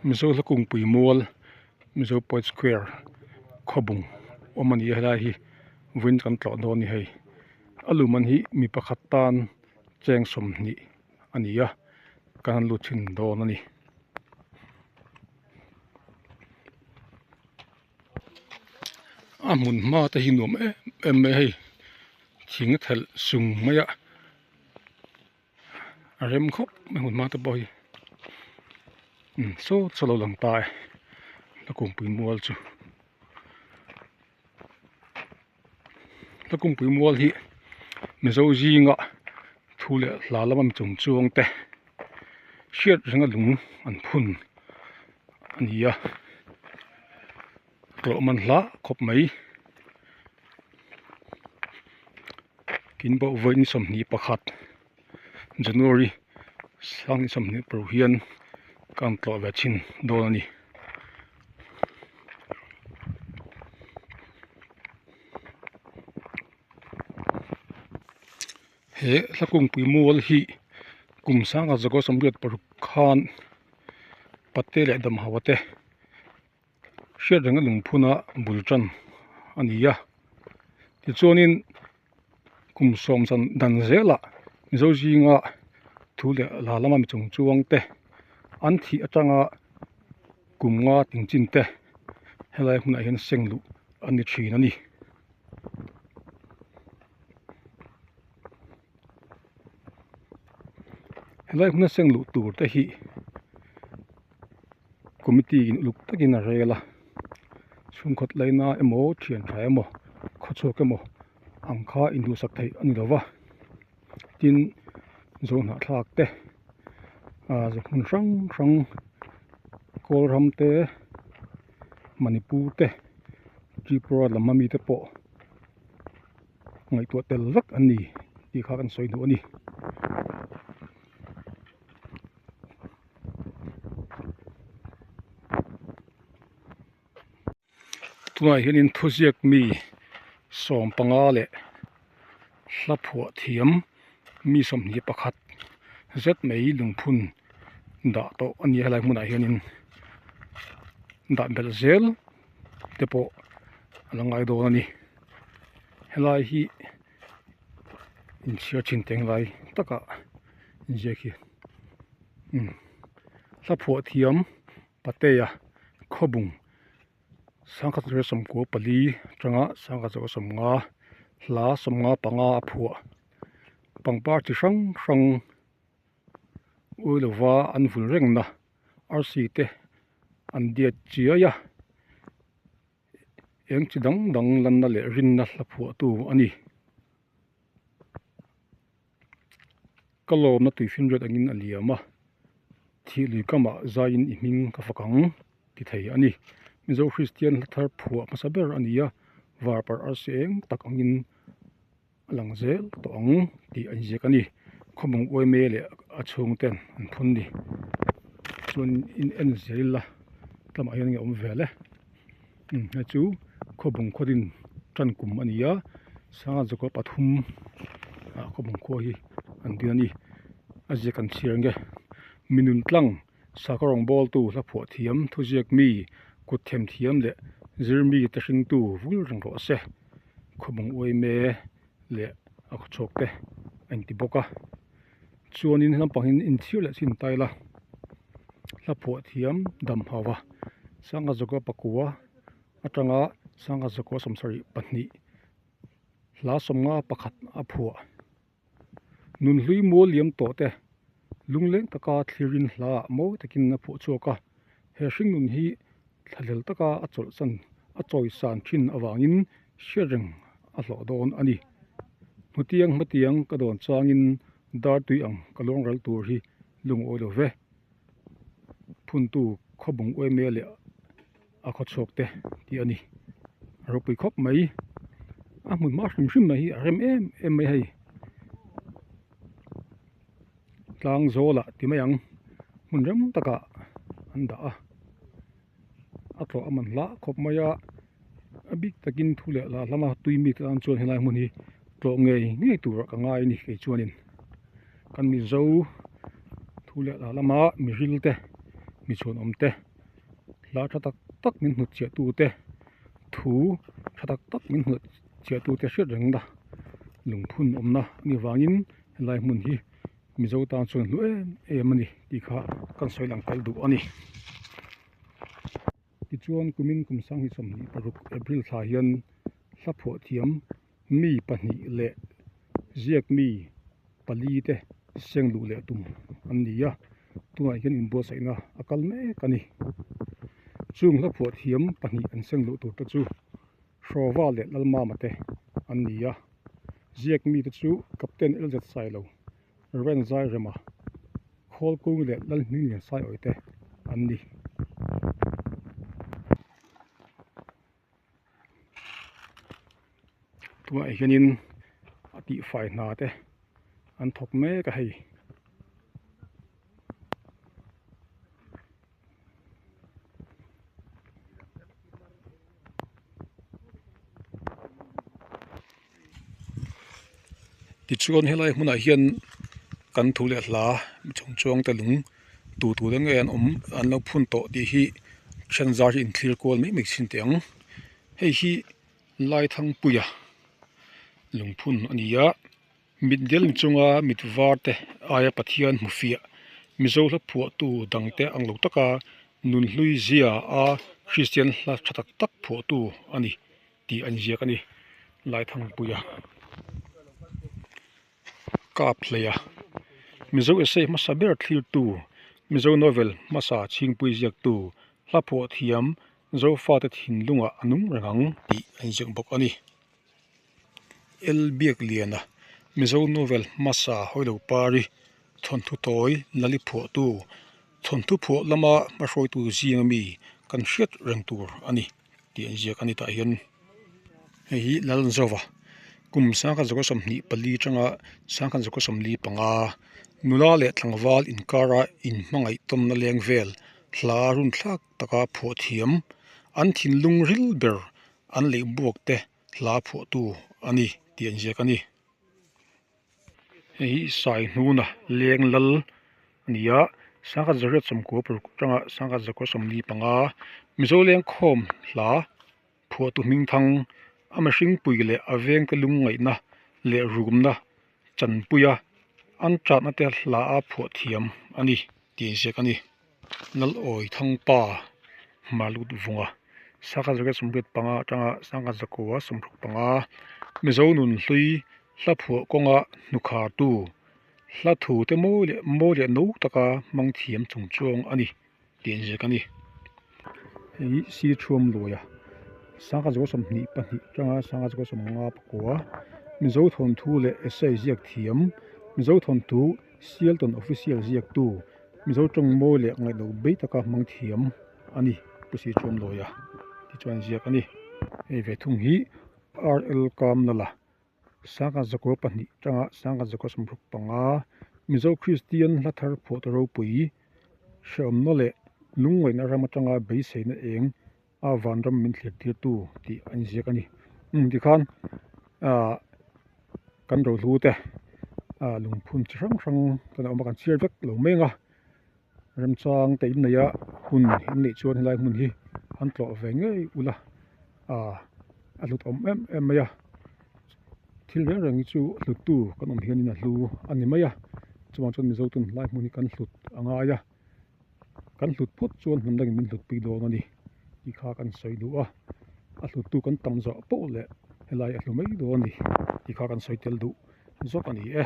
Mizo hla kungpui mual Mizo poet square khawbung awm a ni a helai hi vawiin kan tlawh dawn a ni hei a lu man hi mi pakhat tan cheng 20 a ni a kan han lut thin dawn a ni. A hmun hma te hi nuam em em mai a hei thing a thelh sung mai a a rem khawp mai a hmun hma te pawh hi umm saw saw a lo lang ta e a kungpui mual chu a kungpui mual hi mizo zinga thu leh hla lama mi chung chuang te hriat renga lung an phun a ni a tlawh man hlah khawp mai tin pawh vawi ni 21 January sang ni 20 paruk hian ka han tlawh ve chhin dawn a ni. He hla kungpui mual hi kum sanga zakaw 86 khan pate leh damhauha te hriat renga lungphuna bul tan a ni a tichuanin kum sawm zan dan zelah mizo zinga thu leh hla lama mi chung chuang te an thih atanga kum nga ting chin te helai hmunah hian seng luh a ni thin a ni. Helai hmuna seng luh tur te hi committee in uluk takin a rel a chhungkhat laina emaw thian tha emaw khawchhuak emaw ang kha induhsak theih a ni lo va tin zawhnahthlak te ah hmun hrang hrang kawl ram te Manipur te Tripura lam ami te pawh. Ngaihtuah tel vek an ni tih kha kan sawi duh a ni. Tunah hianin thuziak mi 15 leh hla phuah thiam mi 21 zet mai lungphun dah tawh a ni a helai hmunah hianin dah belh zel te pawh a la ngai dawn a ni helai hi inchhiar thin teng lai takah inziak hi umm hla phuah thiam patea khawbung 1994 atanga 1950 hla 55 a phuah pangpar chi hrang hrang ui lova an vul rengna arsi te an diat chiai a eng chi dang dang lanna leh rinna hla phuahtu a ni. Ka lawmna tuifinriat angin a liam a, thih lui kamah zaiin i hming ka fak ang ti thei a ni. Mizo Kristian hla thar phuah hmasa ber a ni a, varparh arsi eng tak angin a lang zel tawh ang tih a inziak a ni. Khawmawng uaime leh a chhung ten an phun ni. Chuan in en zel ila tlamah hian nge awm vel e. Umm hei chu khawbung khawdin tan kum a ni a sanga zakua pathum ah khawbung khua hi an din a ni. A ziak an chhiar nge minun tlang sakhaw rawngbawltu hla phuah thiam thuziak mi kut them thiam leh zir mi te hringtu vul reng rawh se. Khawbung uaime leh a khawchhawk te a inti bawk a chuanin lampang hi inchhir leh chin ta ila hla phuah thiam dam hau va sangha zakua pakua atanga sangha zakua 72 hla 51 a phuah. Nunhlui mual liam tawh te lungleng taka thlirin hla ah mawi takin a phuah chhuak a, he hringnun hi thlahlel taka a chawlhsan a chawisan thin avangin hriat reng a hlawh dawn a ni. Hnutiang hmatiang ka dawn changin dar tui ang ka luang ral tur hi lungawi lo ve. Phuntu khawbung uaime leh a khaw chhuak te tih a ni. A ropui khawp mai. A hmun hma hrim hrim mai hi a rem em em mai hei. Tlang zawlah ti mai ang hmun rem takah an dah a. A tlawh a man hlah khawp mai a. A bik takin thu leh lah hlama tui mi te tan chuan helai hmun hi tlawh ngei ngei turah ka ngai a ni kei chuanin kan mizo thu leh lah lama miril te mi chhuanawm te. Hla tha tak tak min hnut chiah tute thu tha tak tak min hnut chiah tute hriat rengna lungphun awmna a nih vangin helai hmun hi Mizo tan chuan hlu em em a ni tih kha kan sawi lang tel duh a ni. Tichuan kumin kum 2026 April thla hian hla phuah thiam mi pahnih leh ziak mi pali te seng luh leh tum an ni a, tunah hian inbuatsaihna a kal mek a ni. Chung hla phuah thiam pahnih an seng luh tur te chu Hrawva leh Lalmama te an ni a, ziak mi te chu Captain LZ Sailo, Rev Zairema, Khawlkung leh Lalhminglian Saiawi te an ni. Tunah hianin a tihfai hna te an thawk mek a hei. Tichuan helai hmunah hian kan thu leh hla chung chuang te lung tu tu te nge an awm an lo phun tawh tih hi then zar hi inthlir kual mai mai thin teh ang hei hi Laithangpuia lungphun a ni a mit del chunga mit var te aia Pathian hmu fiah Mizo hla phuahtu dangte ang lo taka nunhlui zia a Kristian hla tha tak tak phuahtu a ni. tih an ziak a ni Laithangpuia kap hlei a Mizo essay hmasa ber thlirtu Mizo novel hmasa chhingpui ziaktu hla phuah thiam Zofate thinlungah a nung reng ang tih an ziak bawk a ni. L Biakliana Mizo novel hmasa Hawilo Pari thawnthu tawi Lali phuahtu thawnthu phuah lama hmahruaitu zinga mi kan hriat reng tur a ni. tih an ziak a ni tah hian hei hi Lalzova kum 1924 atanga 1945 nula leh tlangval inkara inhmangaih tawnna leng vel hla run thlak taka phuah thiam an thinlung ril ber an leh buak te hla phuahtu a ni tih an ziak a ni. Hei hi Saihnuna leng lal a ni a, 1996 atanga 1975 Mizo lengkhawm hla phuahtu hmingthang a mihring pui leh a vengte lungngaihna leh rumna chanpuia an tatna te hla a phuah thiam a ni tih a inziak a ni. Lalawi Thangpa Hmarlut Vunga 1985 atanga 1965 Mizo nunhlui hla phuah kawnga hnukhartu hla thu te mawi leh mawi leh no taka hmang thiam chung chuang a ni tih an ziak a ni. Hei hi Sithuam Luaia 1922 atanga 1954 Mizo thawnthu leh essay ziak thiam Mizo thawnthu Sialton Official ziaktu Mizo tawng mawi leh ngaihloh bei taka hmang thiam a ni Pu Sichuam Lawia tih chuan ziak a ni. Hei ve thung hi RL Kamlala 1902 atanga 1965 Mizo Kristian hla thar phuah ta ropui hrehawmna leh lungngaihna ram atanga beiseina eng a vanram min thlir tirtu tih a inziak a ni. Umm tikhan ah kan rohlu te ah lungphun chi hrang hrang kan awm a kan chhiar vek lo mai ang a remchang te inneih a hun inneih chuan helai hmun hi an tlawh ve ngei ula ah a hlut awm em em mai a thil reng reng hi chu hluttu kan awm hianin a hlu a ni mai a chuvang chuan mizo ten helai hmun hi kan hlut a ngai a. Kan hlut phawt chuan hnam dangin min hlutpui dawn a ni tih kha kan sawi duh a, a hluttu kan tam zawh poh leh helai a hlu mai dawn a ni tih kha kan sawi tel duh zawk a ni e.